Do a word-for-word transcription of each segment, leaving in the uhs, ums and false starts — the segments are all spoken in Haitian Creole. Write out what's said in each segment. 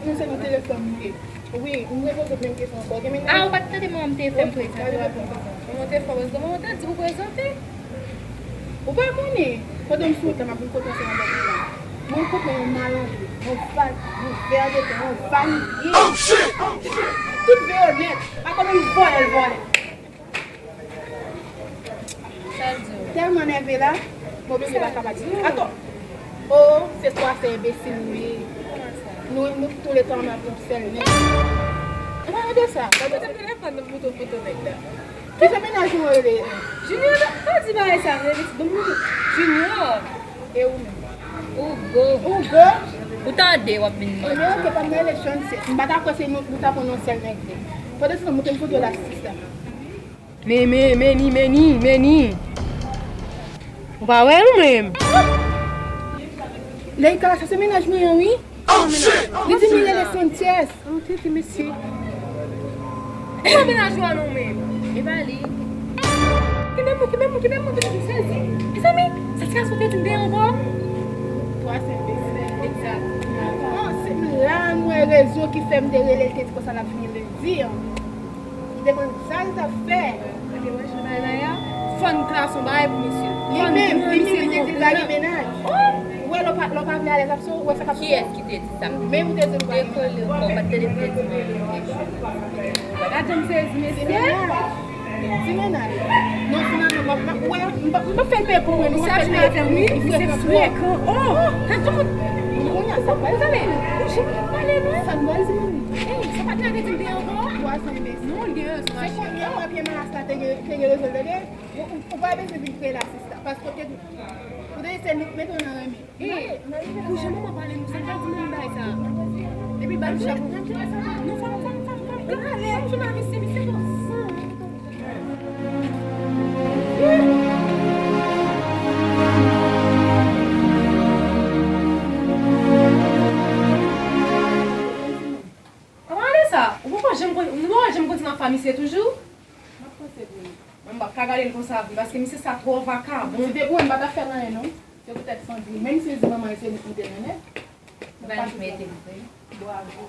Mwen se nan telefòn mwen ye. Wi, m repoze menm kesyon ankò. Gen menaj. Ah, ou pa t tande manman m te fè m prezante w a manman w te fè w prezante, manman w te di ou prezante. Ou pa konnen, pandan m sou wout la, m ap vin kote w se nan bòt la. Mwen kote yon malandren, yon val, yon vèdetè, yon vanite. Tout veyonèt, pa konnen yon vòlè l vòlè. Sa l di w? Tèlman nève la, m oblije pa ka pati. Atò! O, se twa sè enbesil nou ye. Nou, nou touletan anba yon sèl nèg. Ou pa gade sa? Gade sa. Telefòn nan foto, foto nèg la. Ki jan mennaj nou rele? Junior, pa di bagay sa, rele ti bon moun. Junior. E ou menm? Hugo. Hugo? Ou tande, w ap vin mande. Ebyen, oke, pa m rele Chantier. M pa ta kwè se nou, nou ta pran yon sèl nèg vre. Pandan se tan, montre m foto la, sista. Men, men, men ni, men ni, men ni. Ou pa wè l ou menm? Leyka, sa se mennaj mwen an, wi. Li di m li rele Sanchez. An tete, mesye. Ou pa mennaj ou a non menm. E pa li. Ki menm ou, ki menm ou, ki menm ou, ki menm ou, sezi. Mezanmi, sa ti gason te di m de ankò. Twa sè enbesil. Egzat. Bon, se la m wè rezon ki fè m te rele l, te di konsa l ap vini lendi an. Li te konn sa l t ap fè. Ou te wè jan bagay la ye a? Fò n klase yon bagay pou misye. Li menm, li menm, li te di l pa gen mennaj. Ou wè lè w pa, lè w pa vle alèz ap sou, ou wè sa k ap sou. Kiyès ki te di sa? Ou menm ou te di l pa gen mennaj. Ou pa t tande m te di mwen. Gad jan m sezi, mesye. Ti mennaj. Non, finalman, m ap, m ap, ou wè, m p ap, m p ap fè l peye pou mwen, non, m ap fè l peye pou mwen. Misye frekan. Oh, gad jan kounye a sa pral. Ou janm ap pale, non? Sa n pral di moun? Ey, sa patnè a te di m te ankò? Twa sè enbesil. Non, li gen rezon, ma cheri. Se kounye a w ap ye malas la te gen, te gen rezon l te gen. Ou, ou, ou pa bezwen vin kreye la sista. Paske w te, ou te di se nou k mete w nan renmen. Ey, pou jan manman pale nou, sa n pral di moun bagay sa? Epi ba nou chapo. Non, fò, fò, fò, fò, fò, fò, fò, fò, fò, misye, misye gon san. Ann ale sa, ou poko janm konn, nou poko janm kontinye ap fè misye toujou? M ap panse vre. Mwen m p ap ka gade l konsa vre, paske misye sa twò vakabon. Si te pou mwen, m pa t ap fè l anyen non. Se poutèt Sandrine. Menm si l di manman l se li ki te mennen. Li pa t mete l vre. Bravo.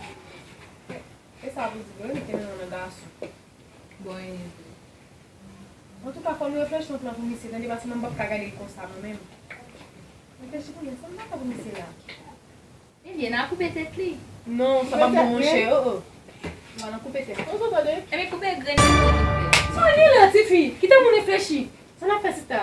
E sa pou di vre, li te mennen nan gason. Bon, e vre. Antouka, fò nou reflechi yon plan pou misye, tande, paske mwen m p ap ka gade l konsa mwen menm. Reflechi kounye a, sa m ta fè pou misye la? Ebyen, n a koupe tèt li. Non, sa p ap bon, monchè, oh, oh. N a koupe tèt. Ou tande? Ebyen, koupe grenn li, grenn li. Sa w gen la, tifi? Kite moun reflechi. Sa n ap fè, sista?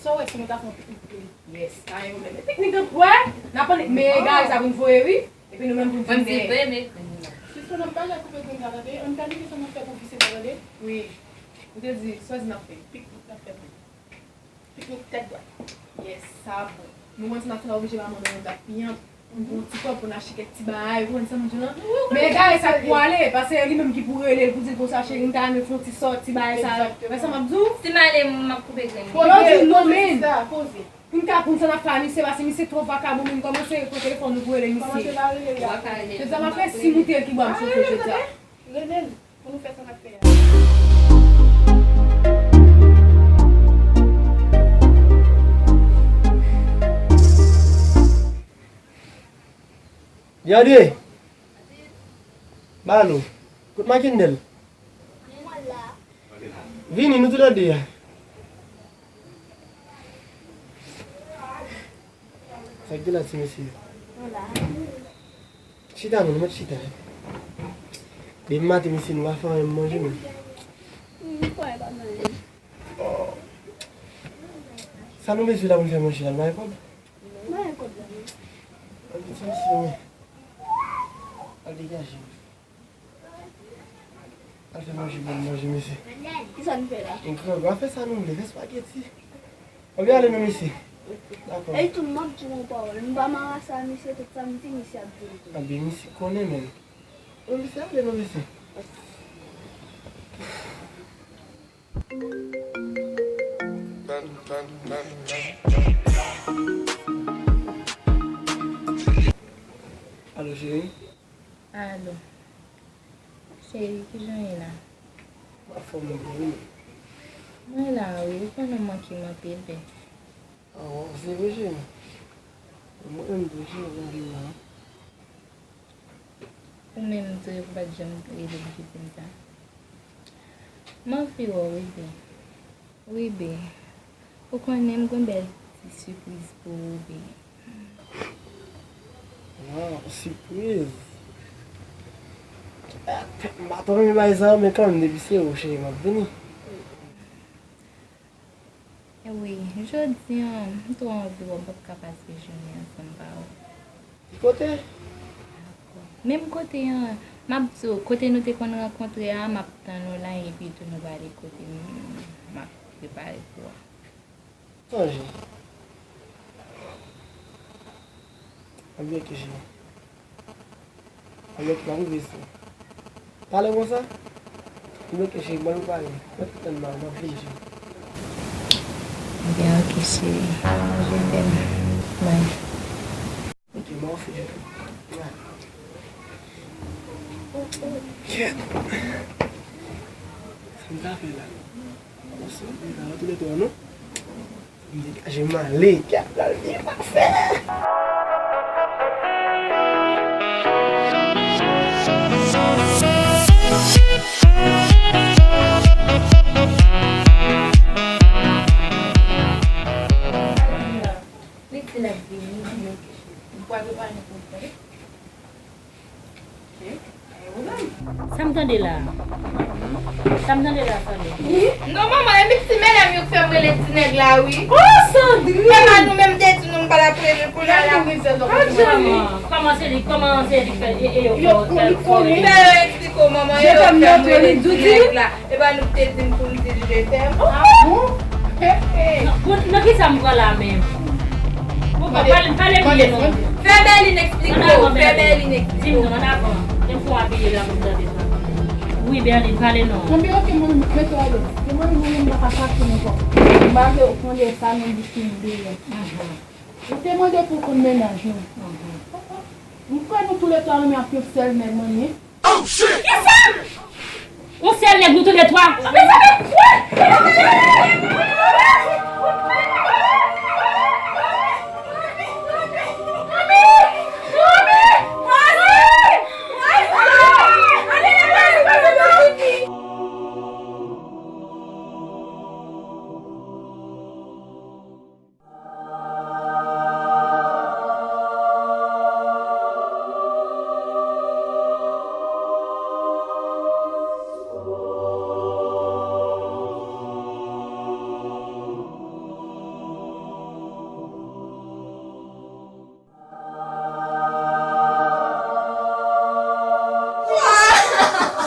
Sa w wè si nou ta fè yon piknik pou li? Yes, sa yon menm. Piknik nan kwè? N ap annik, men gari sa pou n voye, wi. Epi nou menm pou n vin dèyè. Mwen m di vre, men grenn li la. Sista, n ap bagay koupe grenn sa, tande? Ann planifiye sa n ap fè pou vise sa, tande? Wi. Ou te di, sa w di n ap fè? Piknik n ap fè pou li. Piknik tèt dwat. Yes, sa bon. Nou konn sa n ap fè, n a oblije ba manman yon dat piyan. Yon ti kòb pou n achte kèk ti bagay, ou konn sa m di w lan. Men egare sa k pou ale, paske li menm ki pou rele l pou di l konsa, cheri, m ta renmen fè yon ti sòti, bagay sa yo. Wè sa m ap di w? Si m ale, m ap koupe grenn. Poze, poze, sista, poze. Pou n ka konn sa n ap fè a misye, paske misye twò vakabon, men n kòmanse pran telefòn nou pou rele misye. Kòmanse pa rele l. Jodi a m ap fè si moute l ki bwa m chofe jodi a. Rele l pou nou fè sa n ap fè a. Yande! Balo! Kot Makindèl? Vini, nou tout an de a. Sa k gen la, ti mesye? Chita non, nou mèt chita. Depi maten, mesye, nou pa fè anyen, m manje menm. Sa nou bezwen la pou n fè manje la, nou pa gen kòb? Mwen gen kòb la, wi. Ann ti mesye, men. Al degaje. Al fè manje pou n manje, mesye. Kisa n fè la? Yon gran gwa, fè sa nou vle, fè espageti. Oubyen ale non, mesye. Dakò. E tou, m ap di w yon pawòl. M pa marase a misye, tout sa m di, misye ap di m tou. Anben, misye konnen menm. Bon, mesye, ale non, mesye. Alo, cheri. Alo. Cheri, kijan w ye la? M anfòm, wi. Mwen la, wi. Ou konnen m manke w anpil, bebe. Oh, se vre, cheri. Mwen menm tou, jan w anvi w la. Ou menm tou, ou pa t janm rele pou di m sa. M anvi wè w, wi, bebe. Wi, bebe. Ou konnen m gen bèl ti sipriz pou ou, bebe. Waw, sipriz. M pa twò renmen bagay sa yo, men kanmenm, depi se ou, cheri, m ap vini. Wi, jodi a, m twò anvi wè w, m p ap ka pase jounen ansanm pa ou. Ki kote? Menm kote a, m ap di w, kote nou te konn rankontre a, m ap tann ou la, epi tou nou prale kote m, m ap prepare pou ou a. Sonje. Anbyen ke cheri. Anbyen ke m ap rive isi. Pale konsa. Anbyen ke cheri, ban nou pale. Mwen te tann nan, m ap vini cheri. Anbyen ok cheri. Je t'aime. Bye. Ok, mwen osi je t'aime. Bye. Kèt. Sa m ta fè la? Ansanm, nou ta retounen tou an non. M degaje m ale, gad la l byen pase. Li di l ap vini, li di m pral prepare pou l pale. Sa m tande la? Sa m tande la, Fabien? Non, manman, e mi ti medam yo k fè m rele ti nèg la, wi. Oh, Sandrine! E pa nou menm te di nou m pa t ap rele kounye a la. Kòman, kòman se li, kòman se li fè, e, e, yo fè, fè, fè, fè yo eksplike w, manman, yo fè m rele ti nèg la. E pa nou k te di m pou m di l je t'aime. Ah bon? Nan, nan ki sa m pran la menm? Bon, bon, pale, pale m byen non. Fè Berline eksplike w, fè Berline eksplike w. Di m non, ann avan. Gen fwa apiye la pou m tande sa. Wi, Berline, pale non. Anben, ok, mwen, mete w alèz. Se mwen, mwen, mwen, m pa ka fache non, bon. M pa vle w konn lè sa, menm di fin deyò. Ou te mande pou konn mennaj nou. M kwè nou toulètwa renmen ak yon sèl nèg manyen. Kisa? Yon sèl nèg nou toulètwa. Mezanmi, kwè?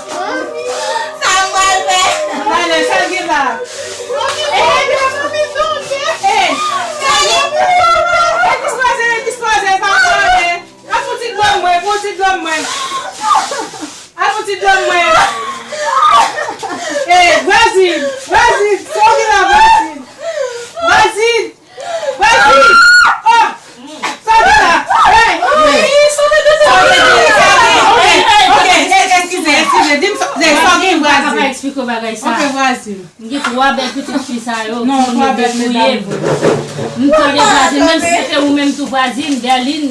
Sa m pral fè? Ann ale, sa l gen la? Ey, ey, dispoze, dispoze, pa pale. Al fon ti dlo mwen, fon ti dlo mwen. Al fon ti dlo mwen. Ey, vwazin, vwazin, sa w gen la, vwazin? Vwazin! Vwazin! Oh! Sa w gen la? Ey! Ey, sa w gen la? Ok, ok, eskize, eskize, di m sa w gen, vwazin. Papa eksplike w bagay sa. Ok, vwazin. M gen twa bèl pitit fi sa yo, non, twa bèl medam. M tande vwazin, menm si se te ou menm tou vwazin, Berline.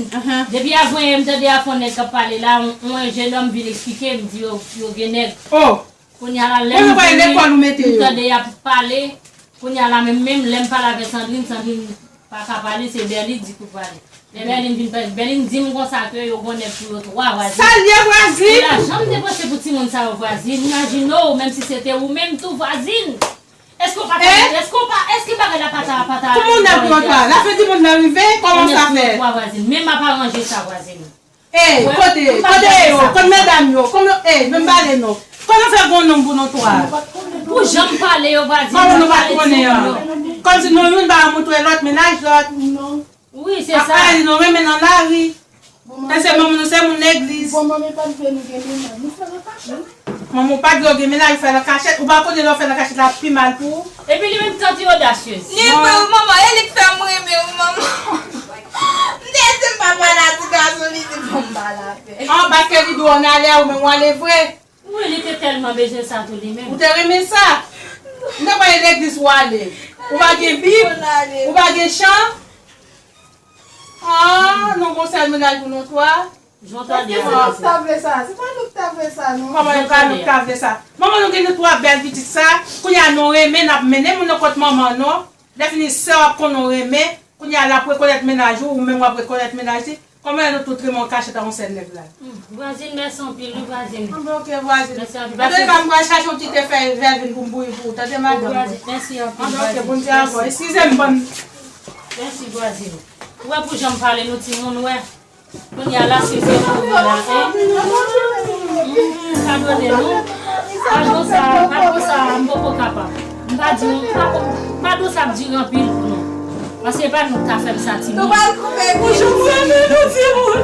Depi avan yè, m tande afè yon nèg k ap pale la, yon, yon jennonm vin eksplike, m di yo, yo gen nèg. Oh! Kounye a la, lè m vini, m tande y ap pale. Kounye a la, menm, menm lè m pale avè Sandrine, Sandrine pa ka pale, se Berline di pou pale. Lè Berline vin pale, Berline di m konsa ke yo gen nèg pou yo twa vwazin. Sa l ye, vwazin? E lajan m depanse pou timoun sa yo, vwazin. Imajine w, menm si se te ou menm tou, vwazin. Èske w pa ta, èske w pa, èske bagay la pa ta, pa ta. Kòman w nèg pou yo twa? Lafen di moun nan rive, kòman sa fè? Twa vwazin. Men m ap aranje sa, vwazin. Ey, kote, kote yo, kote medam yo, kòman, ey, menm pale non. Kòman fè gon nonm pou nou twa? Pou jan m pale yo, vwazin. Kòman nou pa konnen an? Kòmsi nou youn pa moutre lòt, mennaj lòt. Wi, se sa. Apre nou renmen nan lari. Èske manman nou se moun legliz? Bon, manman pa t vle nou gen mennaj. Nou fè nan kachèt. Manman w pa t vle w gen mennaj, ou fè nan kachèt. Ou pa konnen lè w fè nan kachèt la pi mal pou ou? Epi li menm tante odasyez. Li vre wi manman, e li k fè m renmen wi manman. M te di m pa pale a ti gason, li di bon m pa la fè. An, paske li di w ann ale a, ou menm w ale vre. Wi, li te tèlman bezwen sa tou li menm. Ou te renmen sa? M te kwè e legliz ou ale. Ou pa gen bib, ou pa gen chan. Ah, nou gon sèl mennaj pou nou twa. Jan w tande a. Se pa nou k ta vle sa, se pa nou k ta vle sa, non. Kòman nou ka, nou k ta vle sa? Manman nou gen nou twa bèl pitit sa, kounye a nou renmen, n ap mennen moun nan kot manman nou. Lè fini, sè w ap konn nou renmen, kounye a l ap rekonèt mennaj ou, ou menm w ap rekonèt mennaj li. Kòman nou tout renmen an kachèt ak yon sèl nèg la? Hmm, vwazin, mèsi anpil, wi, vwazin. Anben, oke, vwazin. Mèsi anpil. Antouka, m pral chache yon ti te fèy vèvin pou m bouyi pou ou, tande, madanm? Vwazin, mèsi anpil, vwazin. Anben, oke, Bondye avè w. Eskize m, bann. Mèsi, vwazin. Ou wè pou jan m pale nou timoun, ou wè? Kounye a la, si se pou nou la, en? Hmm, padone nou. Padon sa, padon sa, m poko kapab. M pa di nou, m pa, m pa di w sa ap dire anpil pou nou. Paske e pa nou k ta fè m sa, timoun. Nou pral koupe. Bouch ou fèmen, nou timoun.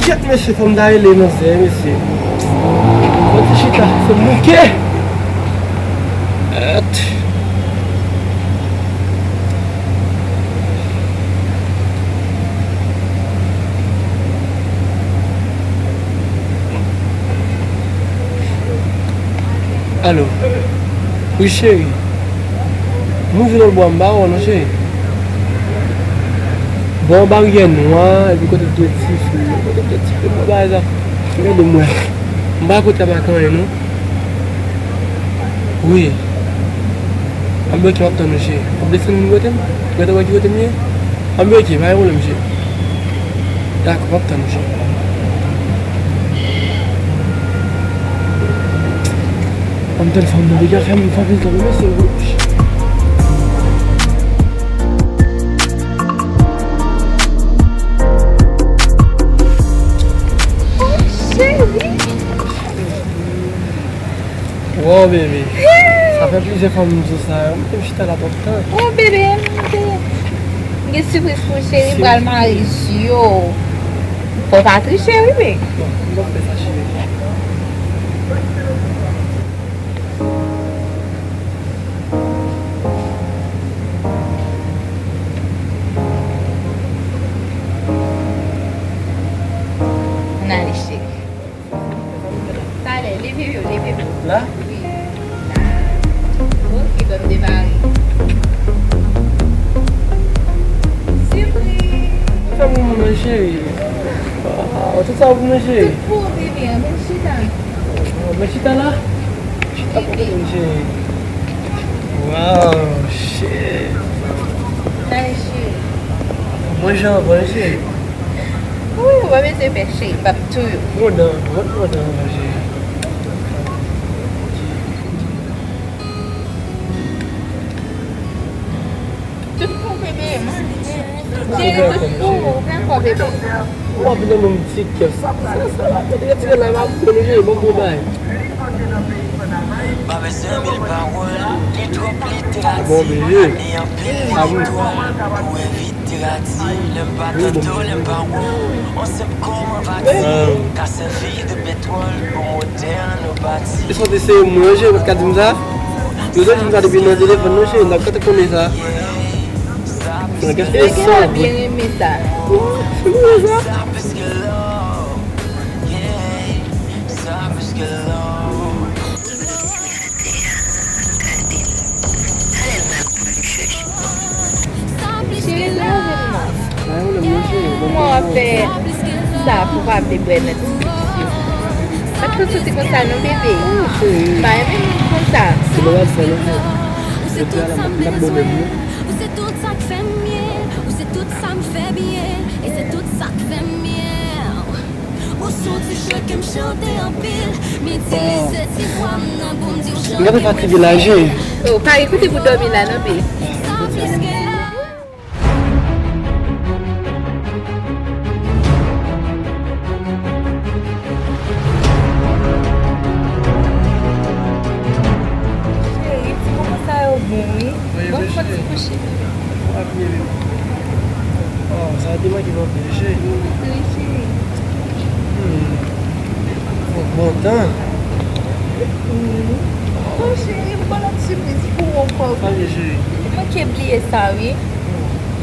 Kèt, mesye, fò m ta rele manzè, mesye. Fò ti chita, fò m bouke. Kèt. Alo. Wi, cheri. Nou vin lòt bò a, m pa wè w non, cheri. Bò baryè nwa, epi kote dwe ti fi, kote dwe ti fi, bò bagay sa. Gade m wè. M pa kote a pa gen anyen non. Wi. Anben, oke, m ap tann ou, cheri. W ap desann vin kote m? Ou gentan wè ki kote m ye? Anben, oke, pa gen pwoblèm, cheri. Dakò, m ap tann ou, cheri. Ann tann fanm nan, li ka fè m fè pil tan, mesye. Oh, cheri! Wow, bebe. Sa fè plizyè fwa m di w sa, yo. M te chita la twòp tan. Oh, bebe, m te, m gen sipriz pou ou, cheri. M pral mare, yo. Fò w pa triche, wi, bebe. Non, m p ap fè sa, cheri. Ann ale, cheri. Talè, leve yo, leve yo. La? Wi, la. Oke, ban m demare. Sipriz! Fè m yon moman, cheri. Ah, tout sa pou mwen, cheri. Tout pou ou, bebe, ann chita. Ah, mwen chita la? Chita pou mwen, cheri. Wow, shit. Talè, cheri. Manje anvan, cheri. Wi, ou pa bezwen pè, cheri, m p ap touye w. Pran dan, pran dan, manje. Tout pou bebe, manje. Cheri, tout pou ou, pran kò bebe. W ap nan menm ti kè. Sa, sa, sa, sa, retire la, va pou nou, cheri, bon, bon, bay. Pa bezwen mil pawòl, li twòp literati, li anpil listwa pou evite rati. Lè m pa tande w, lè m pa wè w, on senp kòman pati ka sèvi de petwòl pou motè nou pati. Li soti se mwen, je, ou pa ka di m sa? Yo te di m sa depi nan telefòn, non, cheri, n ap tante konnen sa. Nan gaspiye san. Yo byen renmen sa. Ou renmen sa? Cheri, lave m non. Kòman w ap fè sa pou pa vle bwè nan ti koup yo? Pa t konn soti konsa non, bebe. M pa renmen moun konsa. Se bon, w ap fè non. Ou se tout sa m bezwen. Ou se tout sa k fè m ye. Ou se tout sa m fè byen. E se tout sa k fè m ye. Ou se yon ti chante ke m chante anpil. M itilize ti vwa m nan pou m di w chante mwen. M gentan fatige la, je. Oh, pa gen kote pou dòmi la non, bebe. Sa plis ke la. Cheri, ti moman sa yo bon, wi. Ban m fè ti kouche. Wi, cheri. Sa te manke m anpil, cheri. Wi, cheri. Hmm. Bon, bon tan. Wi. Oh, cheri, m gon lòt sipriz pou ou ankò. Sa vle, cheri? Ou manke bliye sa, wi.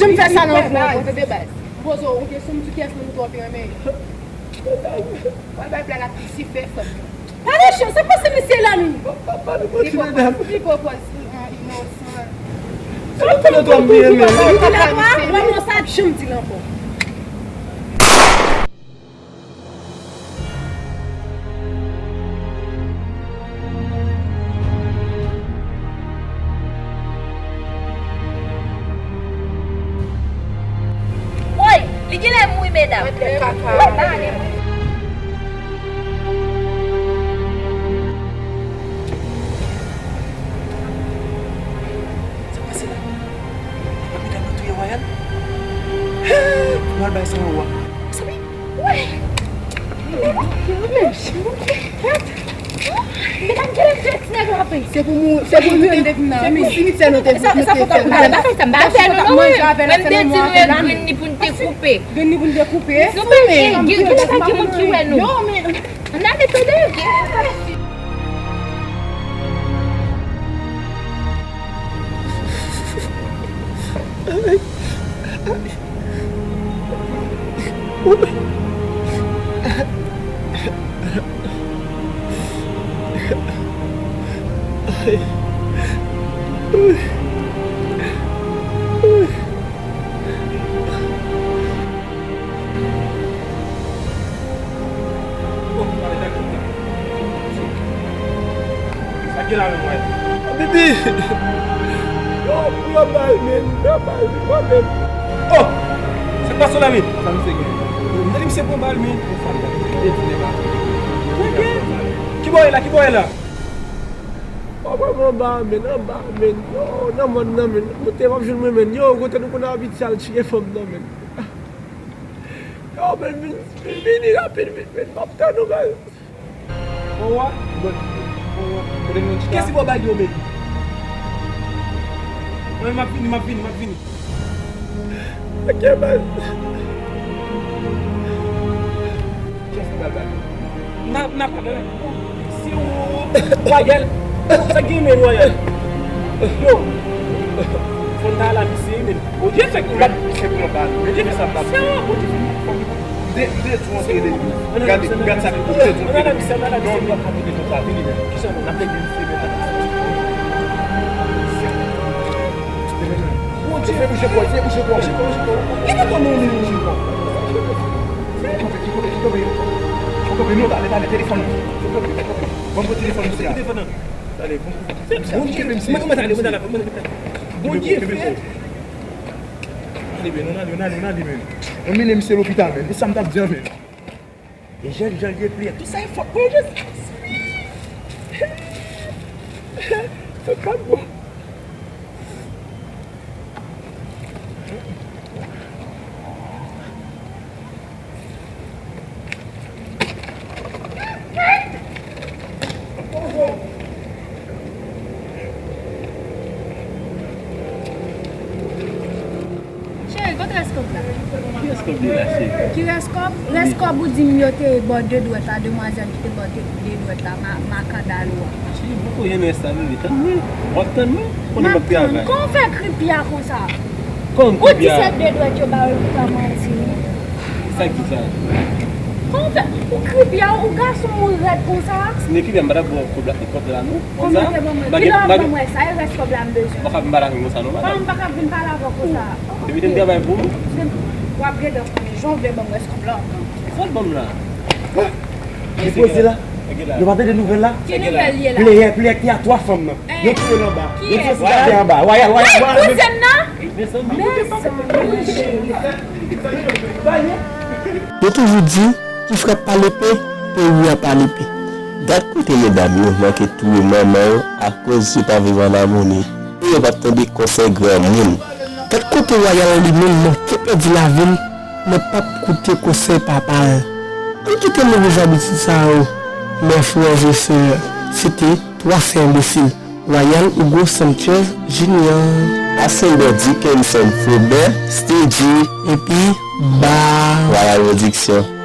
janm fè sa nan yon fwa ankò, tande baz. M poze w yon kesyon, m di kiyès nan nou twò te renmen? W al bay blag ak ti fè fanm. Pa mechan, sa pase mesye la menm? Li pran pòz, li pran pòz, ah, inosan. Sa nou twò, m byen renmen. Ou di l ankò, a? Mwen, non, sa ap janm di l ankò. Woy, li genlè mouri, medam. Mwen tèt kaka. Sa pase la? Apa medam nan touye Wayan? Hee! Mwen al bay sa yon wa. Mezanmi, woy! Medam, kilè ti nèg la ap vin? Se pou mou, se pou nou, se pou simityè nou te, nou te fè. Sa fè nou mwen, mwen te di nou e grenn li pou n te koupe. Grenn li pou n te koupe. Nou pa gen, gen, gen, gen moun ki wè nou. Ann ale, tande. Sa gen la menm, wè. Bibi! Yo, pran bal, men, pran bal, men, pran bal. Oh! Sa k pase la, men? Sa misye gen? M tande misye pran bal, men. Sa l gen? Ki bò e la? Ki bò e la? Papa m anba, men, anba, men. Yo, nan mòn nan, men. Moute, m ap jwenn mwen, men. Yo, kote nou konn abitye al tire fanm nan, men. Yo, men, vin, vin, vini rapid, vin, men. M ap tann ou, men. Bon, wa? Bon. Bon, wa? Kote nou chita? Kiyès ki ba w bag yo, men? Mwen, m ap vini, m ap vini, m ap vini. Ok, baz. Kiyès ki ba l bag yo? N a, n a pa de. Se ou, Wayal. Sa gen, men, Wayal? Yo. Fò n ta la misye, men. Bondye fè k m bat. Misye pran bal. Bondye fè sa m bat. Sa, Bondye fè. M te, m te di w antre de. Gade, gade sa ki pou m te di w antre de. Non, nou p ap kontinye konsa. Vini, men. Kisa nou? N ap regle misye, men. Bondye. Se bouche kò, se bouche kò. Bouche kò, bouche kò. Gade kòman ou menm bouche kò. Fò kanpe, fò kanpe, fò kanpe. Fò kanpe, non, tande, tande, telefòn. Fò kanpe, fò kanpe. Ban m pran telefòn misye a. Telefòn nan. Tande, bon. Bondye kenbe misye. Mwen, mwen, tande, mwen, tande, mwen, tande. Bondye fè. Tande, men, nou ale, nou ale, nou ale, men. Nou mennen misye lopital, men. E sa m t ap di an, men. E jan, jan l deplye, tout sa e fòt mwen, Jezi. Fòt pa m, bon. Cheri, kote rès kòb la? Ki rès kòb li la, cheri? Ki rès kòb? Rès kòb ou di m yo te ba w de dwèt la, demwazèl ki te ba w de, de dwèt la, ma-, makandal ou a. Cheri, m poko jwenn rès la, vini, tann mwen. W ap tann mwen? Konnen m ap travay. Kòman w fè kripi a konsa? Kòman kripi a? Ou di se de dwèt yo ba w, ou pa manti, wi. Sa k di sa? Kòman w fè? Ou kripi a, ou gason, ou rèd konsa? Si m te kripi a, m pa t ap ba w kòb la, kòb la, non. Konsa? Kòman w te ban mwen? Kilè w ap ban mwen sa? E rès kòb la m bezwen. Ou pa ka vin pale avè m konsa, non, madanm. Kòman m pa ka vin pale avè w konsa? Depi te m travay pou ou. W ap gentan konnen jan w vle ban m rès kòb la. Sa w ban m la? Li poze la. Nou pa tande nouvèl la? Ki nouvèl ye la? Pleyè, pleyè ki a twa fanm nan. Yo touye l anba. Yo touye sitwayen anba. Wayal, wayal, wayal. Kouzen m nan? Mezanmi. Yo toujou di, ki frè pa lepe, peyi a pa lepe. Gad kote medam yo manke touye manman yo akoz yo pa viv an amoni. E yo p ap tande konsèy granmoun. Gad kote Wayal li menm manke pèdi lavi l nan p ap koute konsèy papa l. Ann kite move zabitid sa yo, mè frè e sè, se te twa frè enbesil. Wayal Hugo Sanchez Junior. Ascendant Dickenson Faubert, Sté G. Epi Ba. Wayal Production.